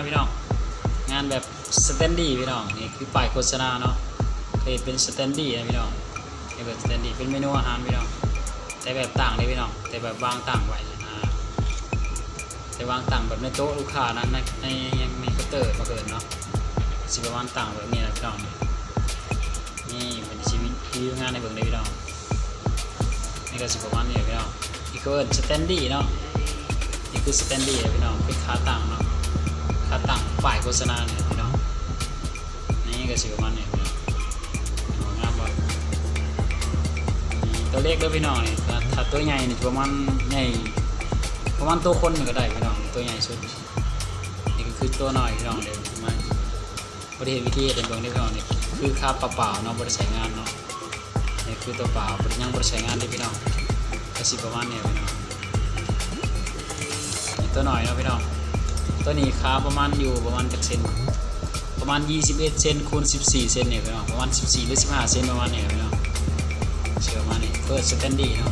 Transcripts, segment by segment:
ພີ່ນ້ອງ ງານແບບສະແຕນດີພີ່ນ້ອງ. ນີ້ຄືປ້າຍໂຄສະນາເນາະ ເຮັດເປັນສະແຕນດີນະພີ່ນ້ອງ ເຮັດແບບສະແຕນດີ ເປັນເມນູອາຫານພີ່ນ້ອງ ແຕ່ແບບຕ່າງເດ້ພີ່ນ້ອງ ແຕ່ແບບວາງຕັ້ງໄວ້ນະ ແຕ່ວາງຕັ້ງແບບໃນໂຕະລູກຄ້ານັ້ນ ໃນ ໃນ ໃນເຄົາເຕີ ເຂົາເອີ້ນເນາະ ຊິປະມານຕັ້ງແບບນີ້ລະພີ່ນ້ອງ. ນີ້ມັນຊິມີ ມີງານໃຫ້ເບິ່ງເດ້ພີ່ນ້ອງ. ນີ້ກໍຊິປະມານນີ້ແຫຼະພີ່ນ້ອງ ນີ້ຄືສະແຕນດີເນາະ ນີ້ຄືສະແຕນດີພີ່ນ້ອງ ເປັນຂາຕັ້ງເນາະ ຂາຕັ້ງປ້າຍໂຄສະນານີ້ພີ່ນ້ອງ. ນີ້ກໍຊິປະມານນີ້ພີ່ນ້ອງ ງາມບໍ່? ນີ້ຕົວເລັກເດີພີ່ນ້ອງ ນີ້ ຖ້າ ຖ້າຕົວໃຫຍ່ນີ້ປະມານ ໃຫຍ່ປະມານຕົວຄົນນີ້ກໍໄດ້ພີ່ນ້ອງ ຕົວໃຫຍ່ສຸດ. ນີ້ກໍຄືຕົວນ້ອຍພີ່ນ້ອງເດ້ ມາ ບໍ່ໄດ້ເຮັດວິທີເຮັດໃຫ້ເບິ່ງເດ້ພີ່ນ້ອງ. ນີ້ຄືຂາເປົ່າໆເນາະ ບໍ່ໄດ້ໃຊ້ງານເນາະ. ນີ້ຄືຕົວເປົ່າ ຍັງບໍ່ໄດ້ໃຊ້ງານເດ້ພີ່ນ້ອງ ກໍຊິປະມານນີ້ພີ່ນ້ອງ. ນີ້ຕົວນ້ອຍເນາະພີ່ນ້ອງ ຕົວນີ້ຂາປະມານຢູ່ປະມານຈັກເຊັນ ປະມານຊາວເອັດເຊັນຄູນສິບສີ່ເຊັນນີ້ພີ່ນ້ອງ ປະມານສິບສີ່ ຫຼື ສິບຫ້າເຊັນ ປະມານນີ້ພີ່ນ້ອງ ຊິປະມານນີ້. ເປີດສະແຕນດີເນາະ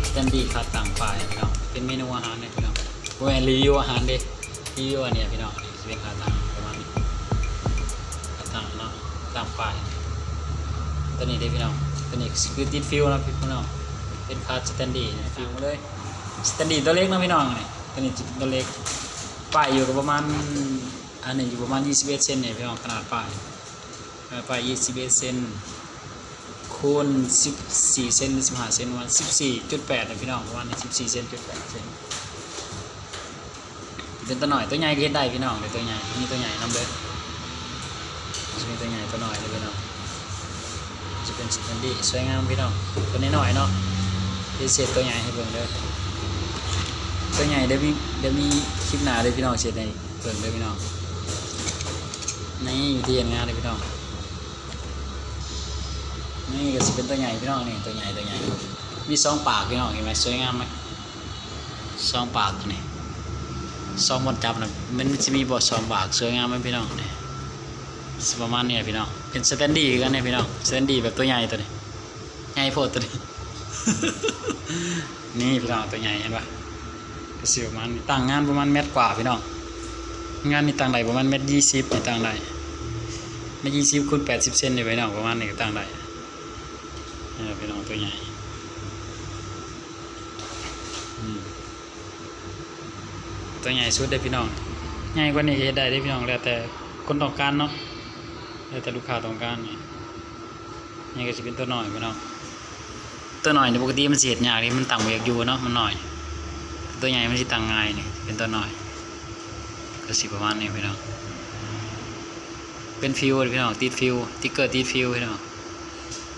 ສະແຕນດີຂາຕັ້ງປ້າຍພີ່ນ້ອງ ເປັນເມນູອາຫານເດ້ພີ່ນ້ອງ ບໍ່ແມ່ນຣີວິວອາຫານເດ້ ຣີວິວອັນນີ້ພີ່ນ້ອງ. ຊິເປັນຂາຕັ້ງປະມານນີ້ ຂາຕັ້ງເນາະ ຕັ້ງປ້າຍ ຕົວນີ້ເດ້ພີ່ນ້ອງ. ຕົວນີ້ຄືຕິດຟິວເນາະພີ່ນ້ອງ ເປັນຂາສະແຕນດີ ຟິວເລີຍ ສະແຕນດີຕົວເລັກເນາະພີ່ນ້ອງ. ນີ້ຕົວນີ້ຕົວເລັກ ປ້າຍຢູ່ກໍປະມານ ອັນນີ້ຢູ່ປະມານຊາວເອັດເຊັນນີ້ພີ່ນ້ອງ ຂະໜາດປ້າຍ ເອີ ປ້າຍຊາວເອັດເຊັນ ຄູນສິບສີ່ເຊັນ ຫຼື ສິບຫ້າເຊັນ ປະມານສິບສີ່ຈຸດແປດນະພີ່ນ້ອງ ປະມານນີ້ ສິບສີ່ເຊັນຈຸດແປດເຊັນ. ເປັນຕົວນ້ອຍ ຕົວໃຫຍ່ກໍເຮັດໄດ້ພີ່ນ້ອງເດີ ຕົວໃຫຍ່ ມີຕົວໃຫຍ່ນຳເດີ ຊິມີຕົວໃຫຍ່ຕົວນ້ອຍເດີພີ່ນ້ອງ. ຈະເປັນສະແຕນດີສວຍງາມພີ່ນ້ອງ ຕົວນ້ອຍໆເນາະ ດຽວຊິເຮັດຕົວໃຫຍ່ໃຫ້ເບິ່ງເດີ ຕົວໃຫຍ່ ດຽວມີ ດຽວມີຄລິບໜ້າເດີພີ່ນ້ອງ ຊິເຮັດໃຫ້ເບິ່ງເດີພີ່ນ້ອງ. ນີ້ ວິທີເຮັດງານເດີພີ່ນ້ອງ. ນີ້ກໍຊິເປັນຕົວໃຫຍ່ພີ່ນ້ອງ ນີ້ຕົວໃຫຍ່ ຕົວໃຫຍ່ ມີສອງປາກພີ່ນ້ອງ ເຫັນໄໝ? ສວຍງາມໄໝ? ສອງປາກຕົວນີ້ ສອງບ່ອນຈັບນະ ມັນຊິມີບໍ່ສອງປາກ ສວຍງາມໄໝພີ່ນ້ອງ? ນີ້ຊິປະມານນີ້ພີ່ນ້ອງ ເປັນສະແຕນດີຄືກັນນີ້ພີ່ນ້ອງ ສະແຕນດີແບບຕົວໃຫຍ່ຕົວນີ້ ໃຫຍ່ໂພດຕົວນີ້ ນີ້ພີ່ນ້ອງ ຕົວໃຫຍ່ເຫັນປະ? ກໍຊິປະມານນີ້ ຕັ້ງງານປະມານແມັດກວ່າພີ່ນ້ອງ ງານນີ້ຕັ້ງໄດ້ປະມານແມັດຊາວ ນີ້ຕັ້ງໄດ້ ແມັດຊາວຄູນແປດສິບເຊັນນີ້ພີ່ນ້ອງ ປະມານນີ້ກໍຕັ້ງໄດ້. ເອີ ພີ່ນ້ອງ ຕົວໃຫຍ່ ອືມ ຕົວໃຫຍ່ສຸດເດ້ພີ່ນ້ອງ ໃຫຍ່ກວ່ານີ້ກໍເຮັດໄດ້ເດ້ພີ່ນ້ອງ ແລ້ວແຕ່ຄົນຕ້ອງການເນາະ ແລ້ວແຕ່ລູກຄ້າຕ້ອງການ. ນີ້ ນີ້ກໍຊິເປັນຕົວນ້ອຍພີ່ນ້ອງ ຕົວນ້ອຍນີ້ປົກກະຕິມັນຊິເຮັດຍາກເດ້ ມັນຕັ້ງບໍ່ຢາກຢູ່ເນາະ ມັນນ້ອຍ ຕົວໃຫຍ່ມັນຊິຕັ້ງງ່າຍ ນີ້ເປັນຕົວນ້ອຍ ກໍຊິປະມານນີ້ພີ່ນ້ອງ ເປັນຟິວເດ້ພີ່ນ້ອງ ຕິດຟິວ ສະຕິກເກີຕິດຟິວພີ່ນ້ອງ.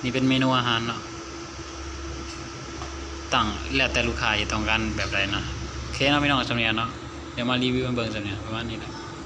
ນີ້ເປັນເມນູອາຫານເນາະ ຕັ້ງແລ້ວແຕ່ລູກຄ້າຊິຕ້ອງການແບບໃດນະ. ໂອເຄເນາະພີ່ນ້ອງ ສ່ຳນີ້ເນາະ ດຽວມາຣີວິວໃຫ້ເບິ່ງສ່ຳນີ້ ປະມານນີ້ແຫຼະ